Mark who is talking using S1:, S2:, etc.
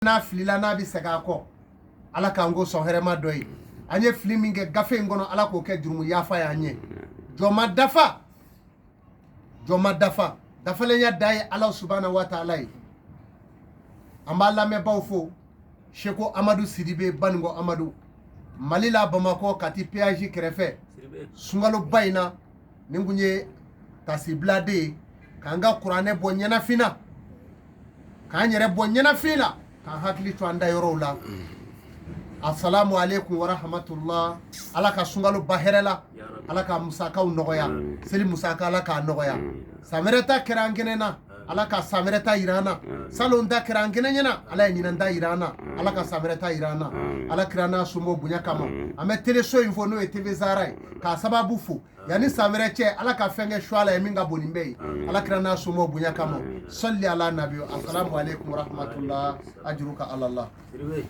S1: N'a filila, n'a bɛ segin a kɔ, Ala k'an ko sɔn hɛrɛma dɔ ye. An ye fili min kɛ gafe in kɔnɔ, Ala k'o kɛ jurumu yafa y'an ye. Jɔn ma dafa, jɔn ma dafa, dafalenya da ye Ala subahana wa taala ye. An b'a lamɛnbaw fo. Seko Amadu Sidibe, Baninko Amadu, Mali la, Bamakɔ, Kati péage kɛrɛfɛ. Sunkaloba in na, nin kun ye tasibiladen ye k'an ka kuranɛ bɔ ɲɛnafin na, k'an yɛrɛ bɔ ɲɛnafin la, k'an hakili to an da yɔrɔw la. Asalamu aleykum warahmatullah. Ala ka sunkalo ba hɛrɛ la, Ala ka musakaw nɔgɔya, seli musaka Ala k'a nɔgɔya. San wɛrɛ ta kɛra an kɛnɛ na, Ala ka san wɛrɛ ta yira an na. Salon ta kɛra an kɛnɛ ɲɛna, Ala ye ɲinan ta yira an na. Ala ka san wɛrɛ ta yira an na, Ala kira n'a somɔgɔw bonya kama. An bɛ teleso in fo, n'o ye TV Zara ye, k'a sababu fo. Yanni san wɛrɛ cɛ, Ala ka fɛn kɛ suwa la ye min ka bon nin bɛɛ ye, Ala kira n'a somɔgɔw bonya kama. Sɔli ala nabi. Asalamu aleykum warahmatullah. Ajuruka ala la.
S2: Sidibe.